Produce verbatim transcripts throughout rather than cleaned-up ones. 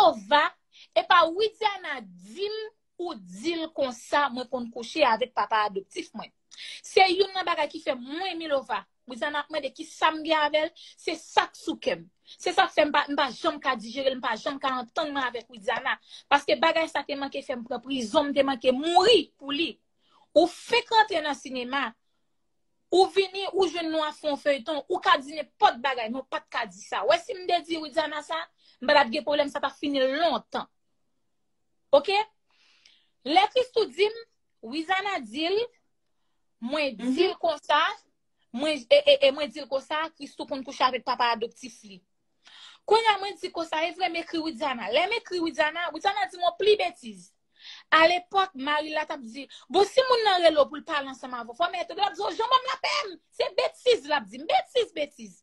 Milova, epa Widiana di m ou di l konsa mwen konn kouche avèk papa adoptif mwen. Se youn nan bagay ki fè mwen Milova. Widiana ap mande ki sa m gen avè l, se sa k sou kè m. Se sa k fè m pa, m pa janm ka dijere l, m pa janm ka antann mwen avèk Widiana. Paske bagay sa te manke fè m pran prizon, m te manke mouri pou li. Ou fenk rantre nan sinema, ou vini, ou jwenn nou ap fè yon feyton, ou ka di nenpòt bagay, men w pa t ka di sa. Wè, si m te di Widiana sa, m pa t ap gen pwoblèm, sa t ap fini lontan. Oke? Lè Christoo di m, Widiana di l, mwen di l konsa, mwen, e, e, e mwen di l konsa, Christoo konn kouche avèk papa adoptif li. Kounye a mwen di konsa, e vre m ekri Widiana. Lè m ekri Widiana, Widiana di m yon pli betiz. Alepòk, mari l la t ap di, bon, si moun nan rele w pou l pale ansanm avè w, fò w mete, l ap di, o, jan m ap lapè m, se betiz l ap di m, betiz, betiz.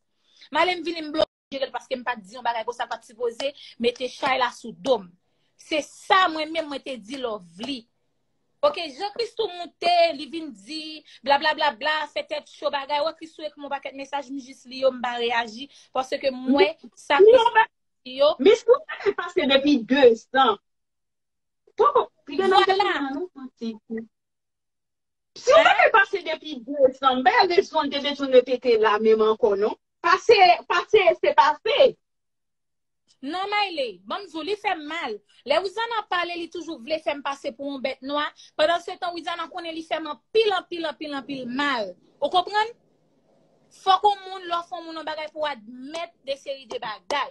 M ale m vini m bloke l paske m pa t di yon bagay konsa, l pa t sipoze mete chay la sou do m. Se sa mwen menm mwen te di Lovely. Oke, jan Christoo moute, li vin di, bla bla bla bla, fè tèt cho bagay. Wè, Christoo ekri m yon pakèt mesaj, m jis li yo, m pa reyaji, paske m wè sa Christoo di yo. Miss Christoo pase depi de zan. Poko, piga nan tèt mwen non, santi. Si w pa te pase depi de zan, m pa al de zan te bezwen repete la menm ankò non. Pase, pase, se pase. Non, Mayle, ban m di w, li fè m mal. Lè Widiana ap pale, li toujou vle fè m pase pou yon bèt nwa. Pandan se tan, Widiana konnen li fè m anpil, anpil, anpil, anpil mal. Ou konprann? Fòk yon moun, lè w fè yon moun yon bagay pou w admèt de seri de bagay.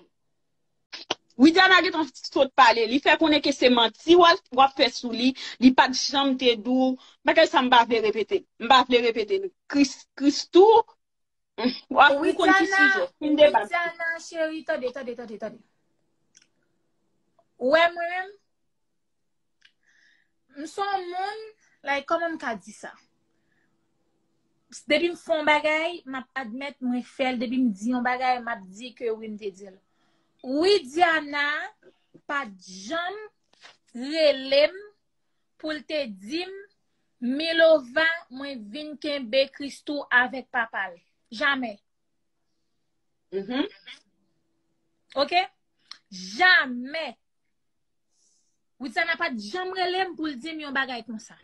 Widiana gentan sot pale. Li fè konnen ke se manti w ap fè sou li. Li pa t janm te di w. Bagay sa m pa vle repete. M pa vle repete l. Christoo, w ap, ou konn ki sijè. Fin deba. Widiana, cheri, tande, tande, tande, tande. Ou wè mwen menm, m se yon moun, like, kòman m ka di sa? Depi m fè yon bagay, m ap admèt mwen fè l. Depi m di yon bagay, m ap di ke wi, m te di l. Widiana pa t janm rele m pou l te di m, Milova, mwen vin kenbe Christoo avèk papa l. Jamè. Mhm. Oke? Jamè. Widiana pa t janm rele m pou l di m yon bagay konsa.